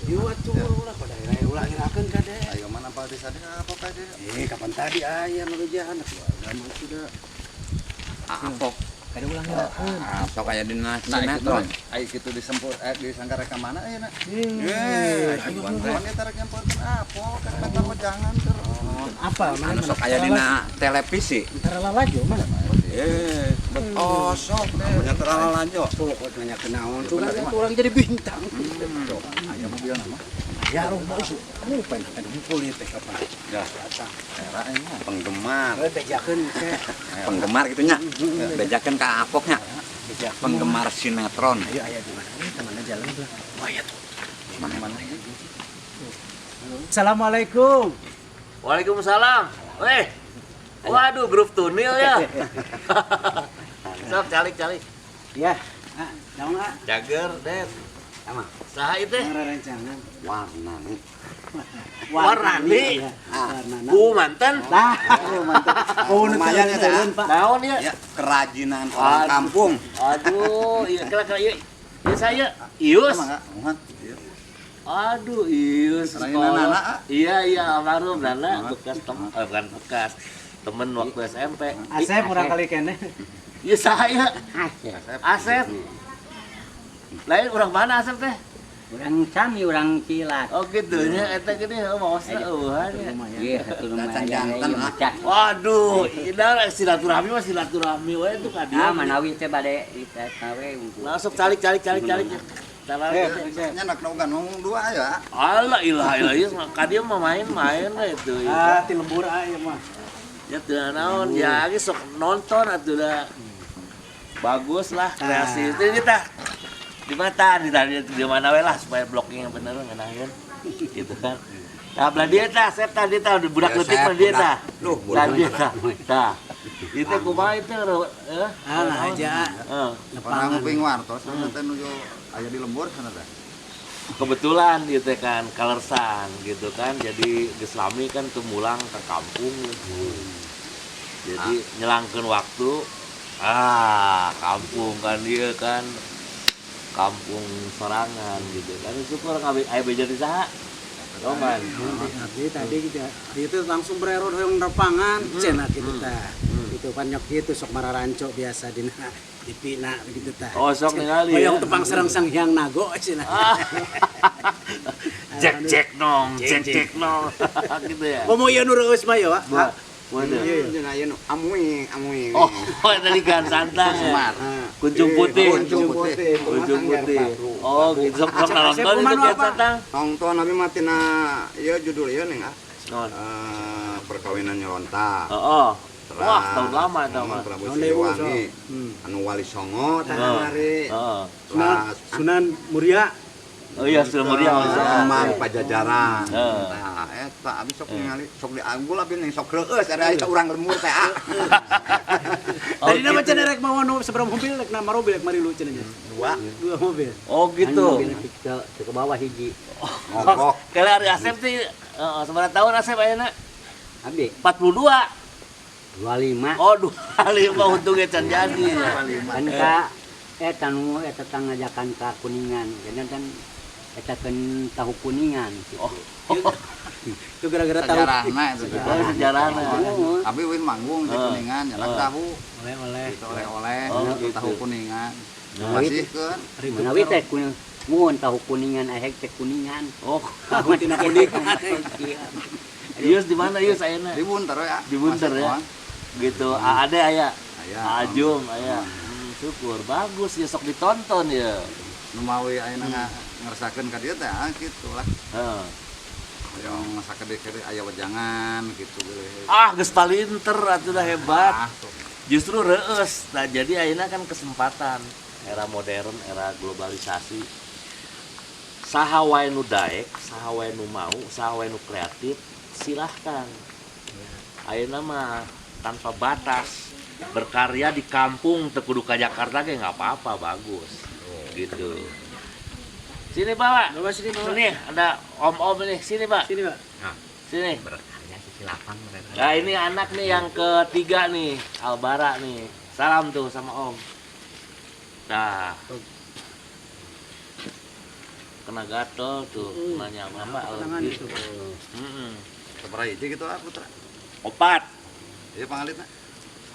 Ieu atuh ulah pada ulah ngirakeun kade. Ayo mana apa desa dia apa kade? Eh, kapan tadi aya ngebejahan keluarga mah sudah. Apok. Kada ulah ngirakeun. Sok aya dina Nah, sinetron. Ayo kitu disempur disangka reka mana ayeuna? Eh, ayo mana tarik nyamperkeun apok kan kata jangan ter. Apa mana? Anu sok aya dina televisi. Antara lalajo mana? Eh, betul sok. Punya terlalu lanjut. Tuh kok nanya kenaon tuh kan orang jadi bintang. Aya mobil nama. Ya rumah itu. Kamu pengen ngumpul ieu teh kapan? Ya. Datang. Era ini. Penggemar. Eh, bejakeun teh. Penggemar gitu nya. Bejakeun ka Apoknya. Bejakeun. Penggemar sinetron. Ayo aya di mana? Ini temannya jalan belah. Wah, ya tuh. Mana mana. Assalamualaikum. Waalaikumsalam. Weh. Waduh, grup tunil ya. Sok calik calik. Ya. Ah, naon ah? Jager, Det. Sama. Saha ieu teh? Rencangan. Warna nih. Warnani. Ya. Warnana. Bu mantan. Nah, mantap. Oh, nu Lumayan ya, turun, Pak. Naon ya? Ya, kerajinan orang Aduh. kampung. Aduh, iya kira kira ieu. Ieu saya Ius. Mangga, muhan. Aduh, Ius Kerajinan sekolah. Nana, ah. Iya, iya, almarhum Nana bekas temen, bukan bekas. Temen waktu SMP. Asep urang kali keneh. Iya saya. Asep. Lain orang mana Asep teh? Urang sami urang Cilat. Oh gitu nya eta gini oh maosna eueuhan nya. Iya, satu Datang lumayan jantan, ieu ah. maca. Waduh, ini silaturahmi mah silaturahmi we itu ka dieu. Ah, manawi teh bade eta we unggul. Langsung calik calik calik calik. Calik. Nya nak naugan ngomong dua ya. Allah ilah ilah ieu ka dieu mah main-main we itu. Ah, ti lembur ah ieu mah. Ya teu naon, ya ge sok nonton atuh da. Bagus lah kreasi itu kita di mata di tadi di mana we lah supaya blocking yang bener ngeunaheun gitu kan. Nah, belah dia tah, sep tah dia tah budak Ya, leutik Sep, mah dia budak. tah. Duh, budak. Tah dia tah. Tah. Itu kumaha itu eh? Ah, nah aja. Eh, Pernah nguping wartos sana teh nuju aya di lembur sana teh. Kebetulan gitu kan kalersan gitu kan jadi geus lami kan tumulang ke kampung jadi nyelangkeun waktu ah kampung kan dia kan kampung sorangan gitu kan syukur ngabe aya beja di saha Roman. Abdi tadi gitu itu langsung bereror hoyong nepangan cenah kitu tah. Itu kan nyok kitu sok mararanco biasa dina dipina begitu tah. Oh, sok ningali ya. Hoyong tepang sareng Sang Hyang Nago cenah. Jek jek nong jek jek nong gitu ya. Komo ieu nu reueus mah ya, Pak. Wah, waduh. Iya, iya, amuing, amuing. Oh, tadi gan santang ya. Kuncung putih. Kuncung putih. Kuncung putih. Oh, gitu sok sok Asep, nonton itu kumaha gan apa? santang. Nonton abi mah tina ieu judul ieu ning ah. Non. Perkawinan nyelonta. Oh, oh. Wah, tahun lama itu mah. Prabu Tahun dewa, Siliwangi. Hmm. Anu Wali Songo tah Oh. kamari. Heeh. Sunan, Sunan Muria. Oh iya, sudah muria Wali Songo. Emang Pajajaran. Heeh. Nah, eta abi sok ningali sok dianggul abi ning sok reueus ada aya urang lembur teh ah. Oh, Tadi nama gitu. cenah rek mawa nu sabaraha mobil rek na mobil rek marilu cenah nya. Dua Dua mobil. Oh, gitu. Mobil ke bawah hiji. mogok. Kalau hari Asep sih, seberapa tahun Asep ayeuna? Abdi 42. 25. Oh, 25 untungnya can jadi. Kan ka eta nu eta tang ngajakan ka Kuningan. Jadi kan eta keun tahu Kuningan gitu. Oh. Itu gara-gara tahu. Sejarahna itu. Oh, sejarahna. Oh, Abi win manggung di Heeh. Kuningan nyerak Heeh. tahu Oleh-oleh. gitu oleh-oleh Oh, gitu. tahu Kuningan. Nah. Masihkeun. Manawi teh kuning mun tahu Kuningan ahek teh Kuningan. Oh, Tahu tina Kuningan. Ius di mana Ius ayeuna? Di Bunter ya. Di Bunter Masih ya. kawan. Gitu. Ade aya. Aya. Ajum aya. Syukur bagus ya sok ditonton ya. Nu mawi ayeuna ngeresakeun ka dieu teh ah kitu lah. Heeh. Hoyong sakedik-kedik aya wejangan gitu geuleuh. Ah, geus palinter atuh dah hebat. Ah, tuh. Justru reueus. Nah, jadi ayeuna kan kesempatan era modern, era globalisasi. Saha wae nu daek, saha wae nu mau, saha wae nu kreatif, silahkan. Ayeuna mah tanpa batas. Berkarya di kampung teu kudu ka Jakarta ge nggak apa-apa, bagus. Gitu. Sini, Pak. Bapak sini, Bapak. Sini ada om-om ini. Sini, Pak. Sini, Pak. Sini. Berkarya sisi lapang mereka. Nah, ini anak nih yang ketiga nih, Albara nih. Salam tuh sama Om. Nah. Kena gatel tuh, nanya apa Tangan alergi. itu. Heeh. Sabaraha hiji gitu ah putra. Opat. Iya pangalitna.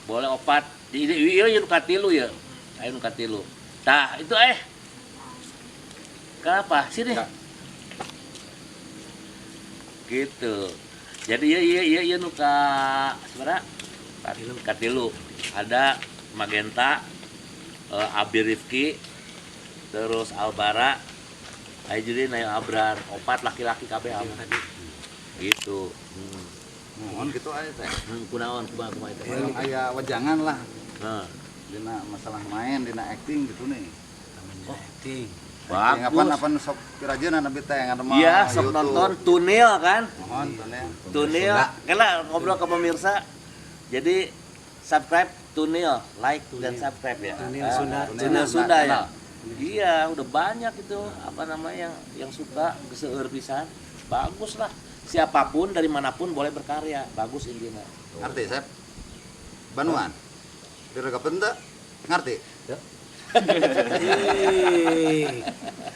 Boleh opat. Di ieu nu katilu ya. Ayo nu katilu. Tah, itu eh. Kenapa? Sini. Enggak. Gitu. Jadi iya iya iya iya nu ka sabaraha? Katilu. Ada Magenta, Abi Rifki, terus Albara, ayo jadi Nayo Abrar, opat laki-laki kabeh Yang tadi. gitu. Mohon gitu aya teh. Kunaon kumaha kumaha itu. Hoyong aya wejangan lah Nah, dina masalah main, dina acting gitu nih. Oh, acting. Acting bagus. apa sok pirajeunan abi teh ngademel Iya, sok YouTube. nonton Tunil kan? Mohon tunil. Tunil. Kela ngobrol ke pemirsa. Jadi subscribe Tunil, like dan subscribe ya. Tunil Ah, Sunda. Tunil Sunda ya. Channel. Iya, udah banyak itu apa namanya yang suka seueur pisan. Bagus lah. Siapapun dari manapun boleh berkarya. Bagus intinya. Ngerti, Sep? Banuan. Diregapeun teu? Ngerti? Ih.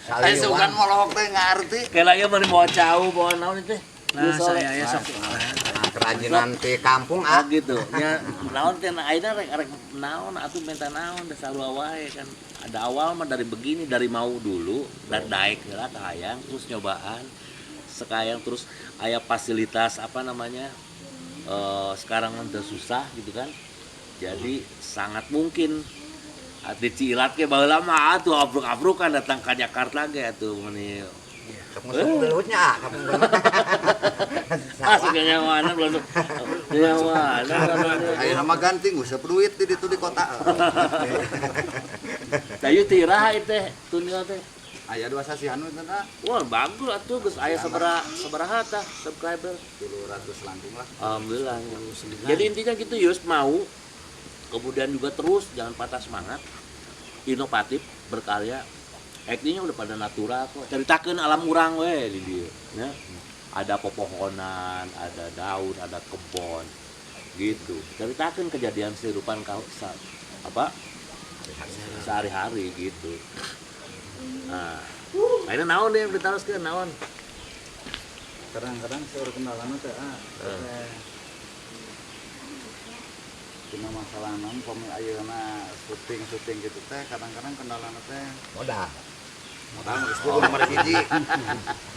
Aya sugan molohok teh ngarti. Kela ieu mah bawa cau, bawa naon itu. Nah, saya ya sok. Nah, kerajinan di kampung Ah ah. gitu. Nya naon teh ayeuna rek rek naon atuh minta naon da sarua wae kan. Ada awal mah dari begini, dari mau dulu, dan daek heula ka hayang terus nyobaan. Sekayang terus aya fasilitas apa namanya? Sekarang mah teu susah gitu kan. Jadi sangat mungkin ati cilat ke baheula mah atuh abruk-abrukan datang ke Jakarta ge atuh meuni. Sok ngusuk geulutnya ah, kampung banget. Ah, suka nyawana belum. Nyawana. Ayeuna mah ganti nguseup duit di ditu di kota. Tayu tiraha itu teh tunil teh. Aya dua sasihan we teh Wah, bagus atuh geus aya sabaraha sabaraha tah subscriber. 300 langkung lah. Alhamdulillah. Jadi intinya gitu Yus mau kemudian juga terus jangan patah semangat. Inovatif, berkarya. Aktingnya udah pada natural kok. Ceritakeun alam urang we di dieu, ya. Ada pepohonan, ada daun, ada kebon gitu. Ceritakeun kejadian kehidupan kau apa sehari-hari gitu. Nah, akhirnya naon deh yang diteruskeun naon? Kadang-kadang seueur kendalana teh ah. Teh. Dina masalah naon pami ayeuna syuting-syuting gitu teh kadang-kadang kendalana teh Modal. modal geus kudu nomor hiji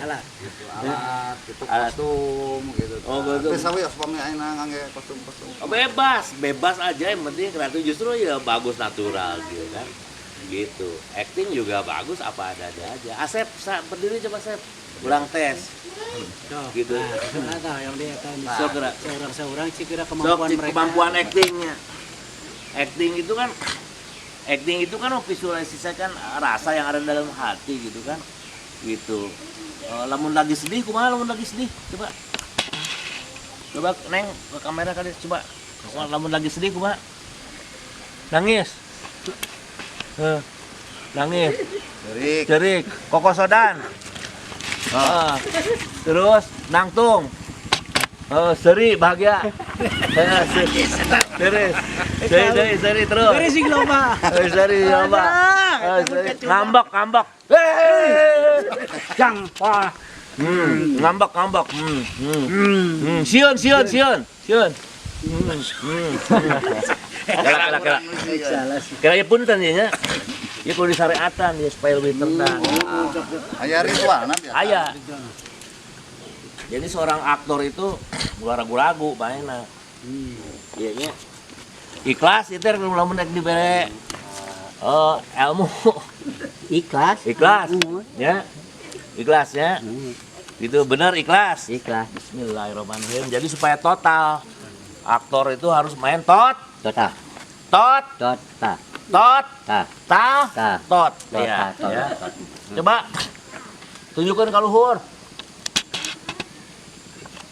Alah, gitu alat gitu Alat. kostum gitu. Oh, gitu. Teh sawios pami ayeuna ngangge kostum-kostum. Oh, bebas, bebas aja yang penting kreatif justru ya bagus natural gitu kan. Gitu. Acting juga bagus apa adanya aja. Asep, berdiri coba Asep. Kurang tes. Sok. Gitu. Nah, itu tahu yang dia tahu. Sok gerak. Seorang-seorang sih kira Sok kemampuan mereka. kemampuan actingnya. Acting itu kan acting itu kan memvisualisasikan rasa yang ada dalam hati gitu kan. Gitu. Lamun lagi sedih kumaha lamun lagi sedih? Coba. Coba Neng ke kamera kali coba. Lamun lagi sedih kumaha? Nangis. Nangis. Cerik. Cerik, kokosodan. Heeh. Terus nangtung. Seri bahagia. Seri. Seri, seri, seri terus. Dari sing loba. Seri loba. Seri. Ngambek, ngambek. Hei. Jang, wah. Ngambek, ngambek. Sieun, sieun, sieun, sieun. Kela, kela, kela. Salah sih. Kela ya punten ya nya. Ya kudu disareatan ya supaya lebih tenang. Aya ritualna biasa. Aya. Jadi seorang aktor itu ulah ragu-ragu mainna. Iya nya. Ikhlas itu rek lamun rek dibere ilmu Ikhlas. ikhlas ya. Ikhlas ya. Itu benar ikhlas. Ikhlas. Bismillahirrahmanirrahim. Jadi supaya total aktor itu harus main tot, Total. tot, Total. tot, Ta. ta, Ta. tot. Tot, Iya, ta, tot, ya. tot. Coba tunjukkan ke luhur.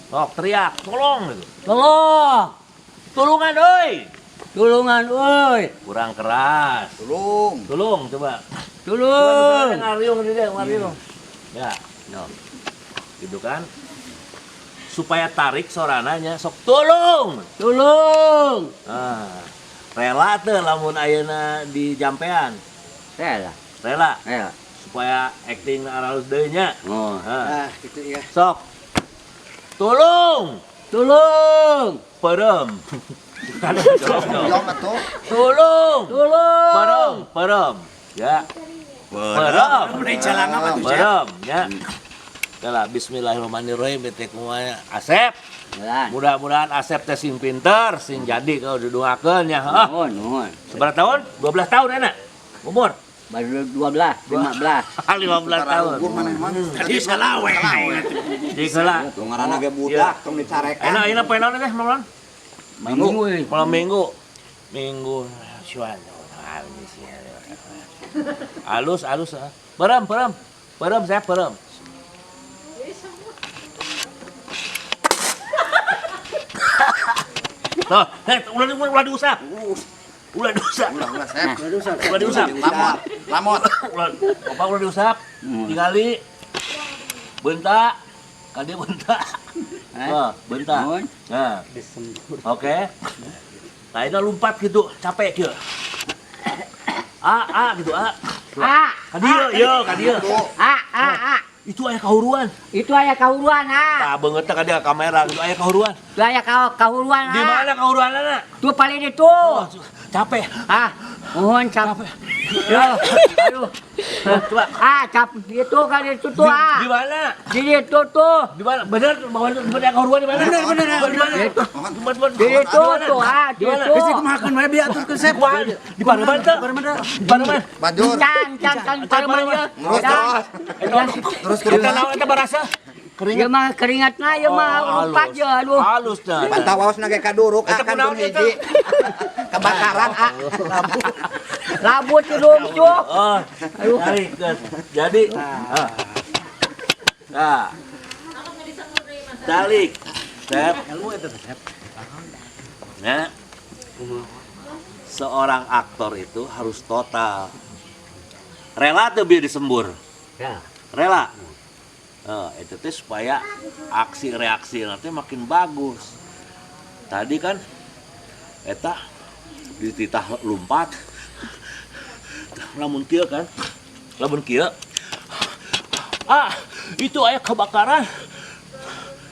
Tok, teriak, tolong gitu. Tolong. Tulungan oi. Tulungan euy. Kurang keras. Tulung. Tulung coba. Tulung. Ngariung ini deh, ngariung. Ya, No. gitu kan. Supaya tarik sorananya sok tulung. Tulung. Ah, rela tuh lamun ayeuna di jampean. Rela. Rela Rela. Supaya acting aralus deui nya. Oh. Nah, Ah, gitu ya. sok. Tolong, Tolong. perem. Yong atuh. Tolong, Tolong. perem, perem. Ya, perem. Mulai jalan apa tuh, Cep? Perem, ya. Yalah, bismillahirrahmanirrahim teh kumaha Asep. Jalan. Mudah-mudahan Asep teh sing pinter, sing jadi kalau didoakeun ya. Ah, Nuhun, nuhun. seberapa tahun? 12 tahun enak. Umur? Baru 12, 15. 15 tahun. Ukur maneh mah. Tadi salah we. Jadi heula. Tong ngaranna ge budak tong dicarekan. Enak enak poe naon teh malam? Minggu. Malam Minggu. Minggu. Cuan. Alus alus ah. Perem perem. Perem saya perem. Tuh, eh, ulah ulah diusap. Ulah diusap. Ulah ulah Sep. Ulah diusap. Lamot, lamot. Ulah, bapak ulah diusap. Tingali. Bentak. Kade bentak. Eh? Nah, bentak. Nuhun. Nah. Oke. Nah, ini lompat gitu, capek gitu. A, A gitu, A. A, Kadieu, yo, kadieu. A, A, A. Itu aya kahuruan. Itu aya kahuruan, A. Tah beungeut teh kadieu kamera gitu aya kahuruan. Itu aya kahuruan, A. Di mana kahuruanana? Tuh paling itu. Oh, capek. Ah, mohon capek. Ya, aduh. Coba. Ah, cap itu kan itu tuh, ah. Di mana? Di itu tuh. Di mana? Bener, bahwa bener kahuruan di mana? Bener, bener, Di mana? Itu. Di Di itu tuh, ah, di Di mana? itu. Geus dikumahakeun we biar aturkeun Sep. Di Pareman teh. Di Di Pareman. Banjur. Can, can, can, pareman ya. Terus terus. Terus Kita terus. naon eta barasa? Ya mah keringatna ya mah lompat ya, aduh. Halus dah. Pantau waosna ge kaduruk Eta ah kunaon kantun hiji. Kebakaran ah. Labut hidung tuh. Oh, tarik, guys. Jadi, ah. Nah. Tarik. Step. Ilmu eta teh, Sep. Nah. Seorang aktor itu harus total. Rela tuh biar disembur. Ya. Rela. Itu teh supaya aksi reaksi nanti makin bagus. Tadi kan eta dititah lompat. Lamun kieu kan. Lamun kieu. Ah, itu aya kebakaran.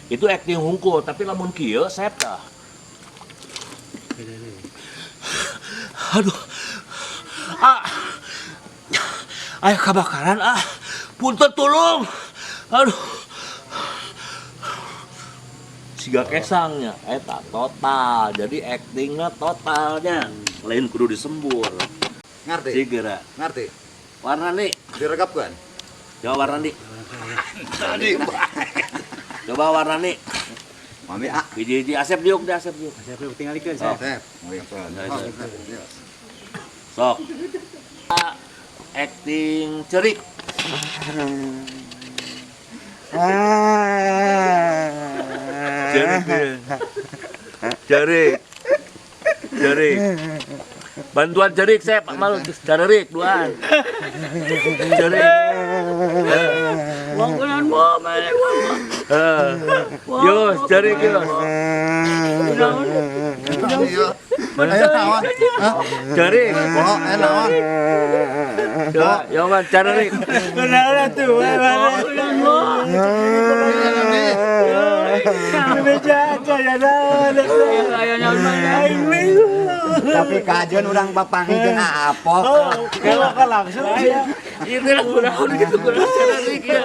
Itu acting hungkul, tapi lamun kieu sep tah. Aduh. Ah. Aya kebakaran ah. Punten tolong. Aduh. Siga kesangnya eta total. Jadi actingnya totalnya. Lain kudu disembur. Ngerti? Sigera. Ngerti? Warna nih. Diregapkeun. Coba warna nih. Tadi. Coba warna nih. Mami ah. Hiji-hiji Asep diuk deh Asep diuk. Sep tinggalikeun Sep. Sep. Ngeukeun. Sok. Acting cerik. Cerik. Cerik. Cerik. Bantuan cerik saya Pak Malu. Cerik duaan. Cerik. Wong mau mana wong. Yo, cerik yo. Iya. Ayo naon? Hah? Cerik. Oh, ayo naon? Coba, yo man, cerik. Bener tuh, Tapi kajian urang bapangi jeung apok. Kalau langsung ya. Ini lah kunaon gitu kunaon cerik ya.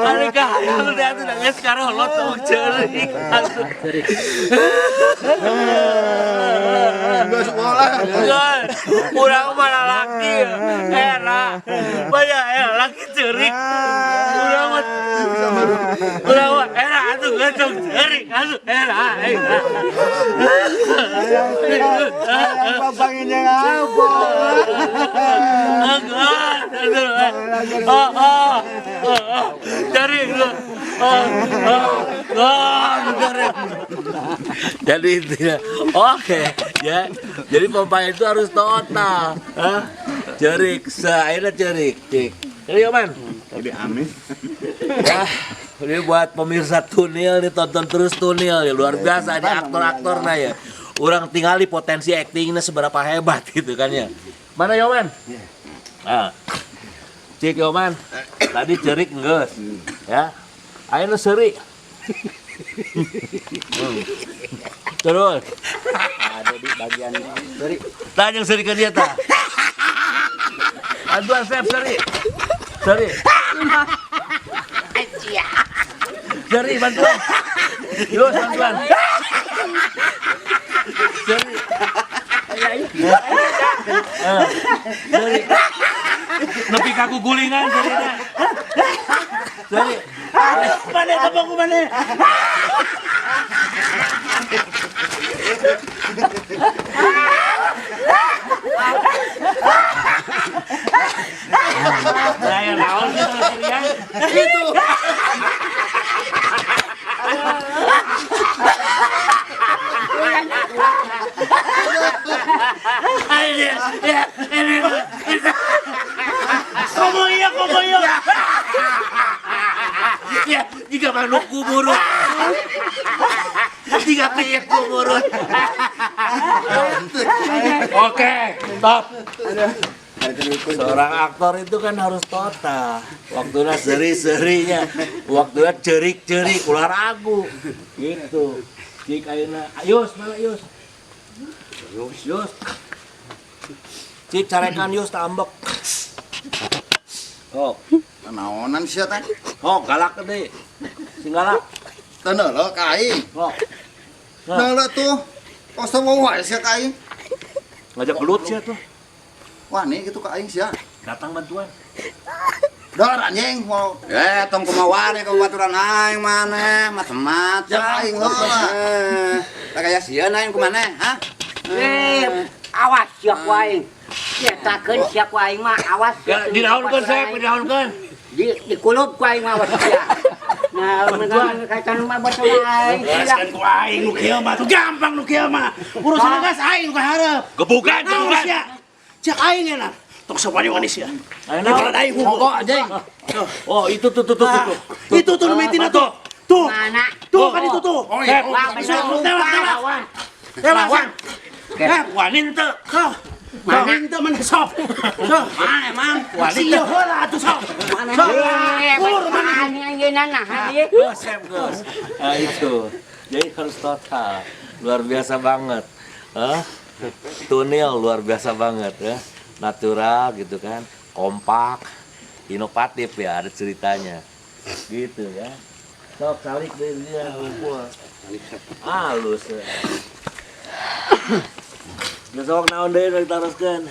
Ari kahayang udah atuh nangis sekarang lo tuh cerik. Geus boleh. Urang mah lalaki era. Banyak era laki cerik. Urang mah urang mah era atuh geus cerik atuh era. Bapanginya apa? Jadi intinya, oke ya. Jadi pemain itu harus total. Hah? Cerik, akhirnya cerik, cik. Jadi man. Jadi amin. Ya, ini buat pemirsa Tunil nih, tonton terus Tunil ya, luar biasa ini aktor-aktornya ya. Urang tingali potensi aktingnya seberapa hebat gitu kan ya. Mana Yoman? Nah. Cik Yoman, tadi cerik geus. Ya. Ayo nu seuri. Terus. Ada di bagian dari Tah jeung seurikeun dia tah. Aduh Asep seuri. Seuri. Seuri bantuan. Yus bantuan. Seuri. Seuri. Nepi ka gugulingan seurina. Seuri. Mana tepung mana? Nah, ya naon sih seurian? Itu. Komo iya, komo iya. Ya, jika manuk kuburut. Jika keyek kuburut. Oke, stop. Seorang aktor itu kan harus total. Waktunya seri-serinya, waktunya cerik-cerik, ulah ragu. Gitu. Cik ayeuna, Yus, mana Yus? Yus, Yus. Cik carekan Yus tambek. Oh, Naonan sia teh? oh galak gede. Sing galak. Teu neuleuh ka aing. Oh. Nah. Neuleuh tuh. Kos teu wae sia ka aing. Ngajak gelut sia tuh. Wani gitu ka aing sia. Datang bantuan. Dor anjing mau Eh, tong kumaha wae ka baturan aing maneh, macem-macem. Ya, aing heula. Eh, lah kaya sieun aing kumaneh, hah? Eh, awas sia ku aing. Nyetakeun sia ku aing mah awas. Ya, dinaonkeun Sep, dinaonkeun. Di dikulub ku aing mah awas sia. Nah, megang kaitan mah betul aing sia. Gaskeun ku aing nu kieu mah tuh gampang nu kieu mah. Urusan gas aing nu kaharep. Gebukan, Naon gebukan. sia? Cek aing enak. Tong sawani-wani sia. Ayo Ibarat aing hukum. anjing. Oh, itu tuh tuh tuh tuh. Itu tuh nu mitina tuh. Tuh. Mana? Tuh kan itu tuh. Oh, iya. Wah, Sok, tewak, tewak. Tewak, Lawan. Sep. Wanin teu. Sok. Mana? Mana teu mana sok. Sok. Mana emang? Wanin Sia teu. heula atuh sok. Mana? Sok. Eh, Kur mana? mana ayeuna nah ieu? Geus, Sep, geus. Nah, itu. Jadi harus total. Luar biasa banget. Hah? Tunil luar biasa banget ya. Natural gitu kan, kompak, inovatif ya ada ceritanya. Gitu ya. Sok salik deh dia ngumpul. Halus. Ya. Geus sok naon deui nu ditaroskeun.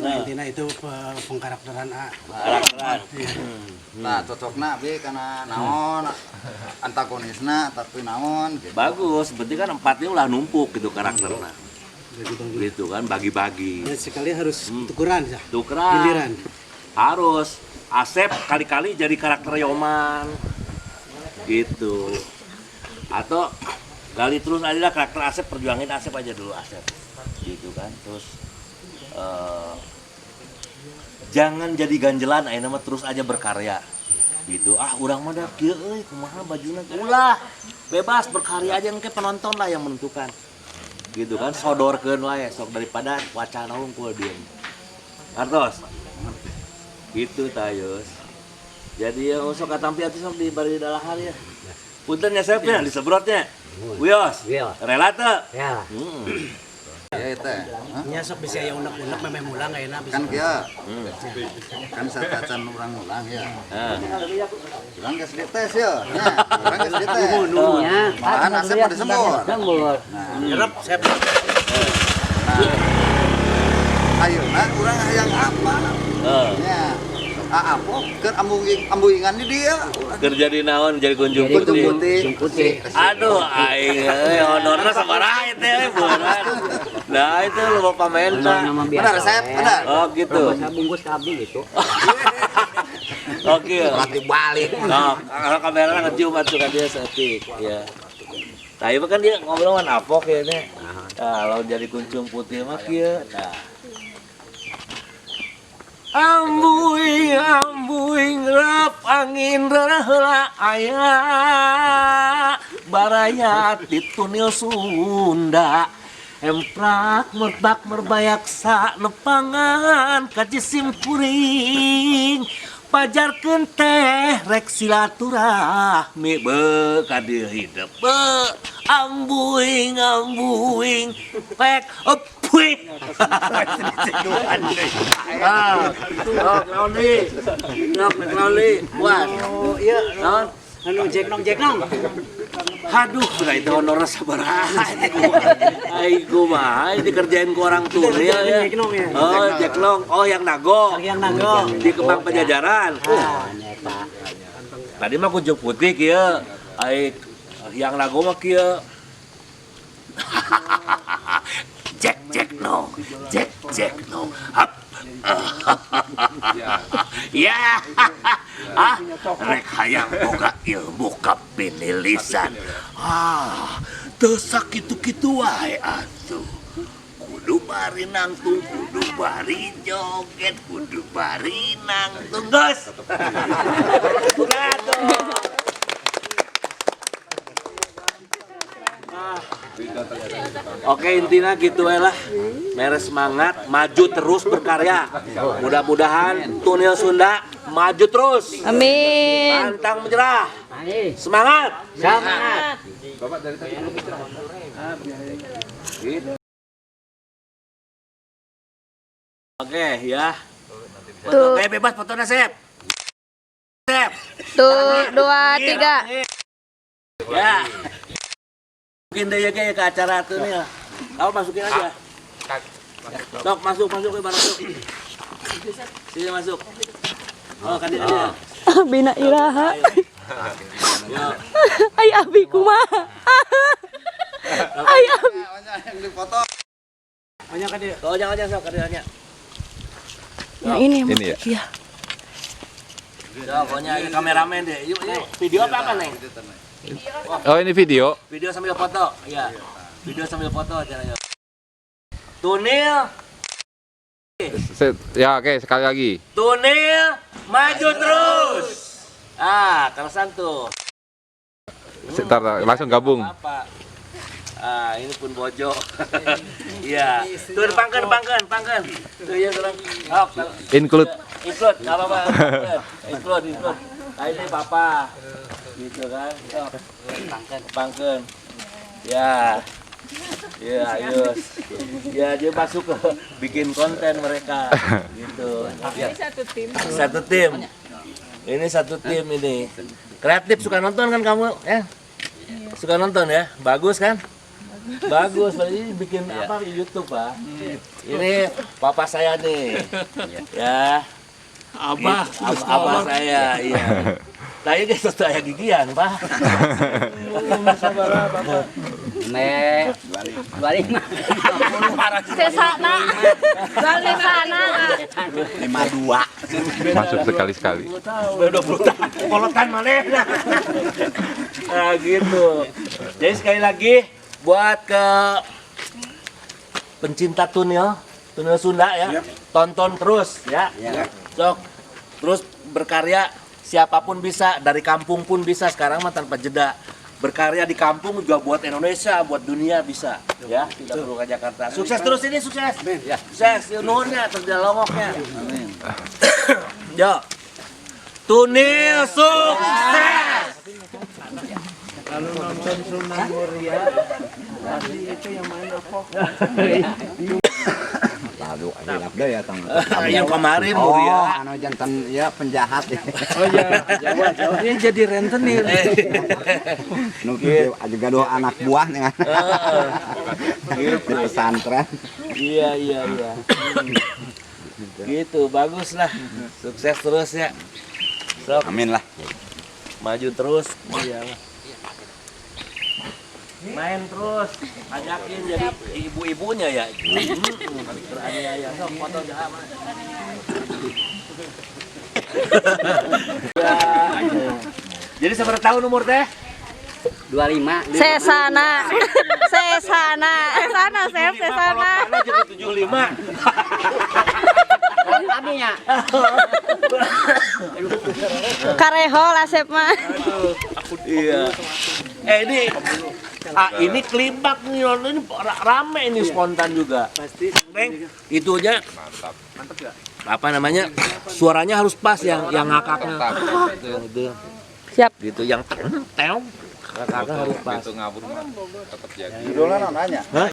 Nah, intinya itu pengkarakteran A. Karakteran. Nah, cocokna bi kana naon antagonisna tapi naon gitu. Bagus, berarti kan empatnya ulah numpuk gitu karakternya. Gitu kan bagi-bagi. Dan sekali harus tukuran ya. Tukeran. Giliran. Harus. Asep kali-kali jadi karakter Yoman. Gitu. Atau gali terus aja lah karakter Asep, perjuangin Asep aja dulu Asep. Gitu kan. Terus jangan jadi ganjelan ayeuna mah terus aja berkarya. Gitu. Ah, urang mah da kieu euy, kumaha bajuna. Ulah. Bebas berkarya aja engke penonton lah yang menentukan. Gitu kan, sodorkeun wae sok daripada wacana hungkul diem. Artos. Gitu tayus. Jadi ya sok katampi atuh sok di bari dalahar ya. Punten ya Sep ya disebrotnya. Wios. Wios. Rela teu? Ya. Ya teh. Hah? Nya sok bisa ya unek-unek memeh mulang ayeuna bisa. Kan kieu. Kan satacan urang ulang ya. Nah. Urang geus dites ya. Nya, urang geus dites. Nya. Malahan Asep mah disembur. Sembur. Nyerep Sep. Ayeuna urang hayang apa? Heeh. Nya. Apa keur ambuingan di dia. Keur jadi naon jadi kunjung Jadi Kunjung putih. putih. Kunjung putih. Aduh aing euy honorna sabaraha teh euy berat. Nah itu lu bapak menta. Nama biasa. Benar, Sep, we. benar. Oh gitu. Rebus bungkus ke abdi gitu. Oke. Balik balik. Nah, kalau kamera ngecium atuh kan dia setik ya. Nah, itu kan dia ngobrol kan apok ya nih. Nah, kalau jadi kuncung putih mah kieu. Nah. Ambuing ambuing rep angin heula aya baraya di tunil Sunda. Emprak merbak merbayaksa nepangan ka jisim kuring pajarkeun teh rek silaturahmi be ka dieu hidep be ambuing ambuing pek epuik. Ah, oh, naon deui? Nok, naon deui? Puas. Oh, iya. Naon? Anu jeknong jeknong. Aduh, nah itu honornya sabaraha. Ai kumaha dikerjain ku orang Tunil ya. Jeknong ya. Oh, Jeklong. Oh, yang Nago. Yang Nago. Di Kemang Pajajaran. Ah, eta. Tadi mah kunjung putih kieu. Ai yang Nago mah kieu. Jack Jack no. Jack Jack no. Hap. Ya. Ah, rek hayang boga ilmu kapinilisan. Ah, teu sakitu-kitu wae atuh. Kudu bari nangtung, kudu bari joget, kudu bari nangtung. Geus. Aduh. Oke, intinya gitu ya lah. Mere semangat, maju terus berkarya. Mudah-mudahan Tunil Sunda maju terus. Amin. Pantang menyerah. Semangat. Semangat. Oke ya. Tuh. Oke, bebas fotonya, Sep. Sep. Tuh, 2, 3. Ya. Mungkin deh ya kayak ke acara tuh nih. Kamu masukin aja. Dok, masuk, masuk, ke masuk. Sini masuk. Oh, kan dia. Abina iraha. Yo. Ay abi kumaha. Ay abi. Yang dipoto. Banyak kan dia. Oh, jangan jangan sok kan dia. Yang ini. Ini ya? Iya. Ya, pokoknya ini kameramen deh. Yuk, yuk. Video apa apa, Neng? Oh, ini video. Video sambil foto, ya. Video sambil foto caranya. Tunil, Ya, oke, sekali lagi. Tunil, maju terus. Ah, kalesan tuh. Sebentar, langsung gabung. Apa? Ah, ini pun bojo. Iya. Tuh pangken, pangken, pangken. Tuh ya kurang. Oh, Include. Include, enggak apa-apa. Include, include. Nah, ini papa. Gitu kan. Oh, pangken, pangken. Ya. Ya, ayo. Ya, dia masuk ke bikin konten mereka gitu. Ya. Ini satu tim. Satu tim. Ini satu tim ini. Kreatif, suka nonton kan kamu ya? Suka nonton ya? Bagus kan? Bagus, berarti bikin apa di YouTube, Pak? Ini papa saya nih. Ya. Abah, Abah saya, iya. Saya geus saya gigian, Pak. Me 25. Sesana. Sesana. 52. Masuk sekali-sekali. Udah 20 tahun. Kolotan mana? Nah, gitu. Jadi sekali lagi buat ke pencinta Tunil, Tunil Sunda ya. Tonton terus ya. Sok terus berkarya, siapapun bisa, dari kampung pun bisa sekarang mah tanpa jeda. Berkarya di kampung juga buat Indonesia, buat dunia bisa ya, tidak perlu ke Jakarta. Sukses terus ini, sukses. Ya, sukses nuhunnya terus longoknya. Amin. Yo. Tunil sukses. Kalau nonton Sunan Muria, pasti itu yang main apa? Lalu hilap deh ya tang. Yang kemarin Muria. Oh, anu jantan ya penjahat. Oh iya, Jawa. Ini jadi rentenir. Nu kieu juga dua anak buah nih. Di pesantren. Iya, iya, iya. Gitu, bagus lah. Sukses terus ya. Sok, Amin lah. maju terus. Iya. Main terus, ajakin jadi ibu-ibunya ya. Teraniaya. Sok foto jahat mana. Ya. Jadi seberapa tahun umur teh? 25. Sesana. Sesana. Sesana, Sep, sesana. Karena jadi 75. Abinya. Karehol Asep mah. Iya. Eh ini Ah, ini kelibak nih, ini rame ini spontan juga. Pasti. Neng, itu aja Mantap. apa namanya? Suaranya harus pas yang ngakaknya. Tetap. Itu yang itu. Siap. Gitu yang teng, ngakaknya harus pas. Itu ngabur mah tetap jadi. Judulnya nanya. Hah?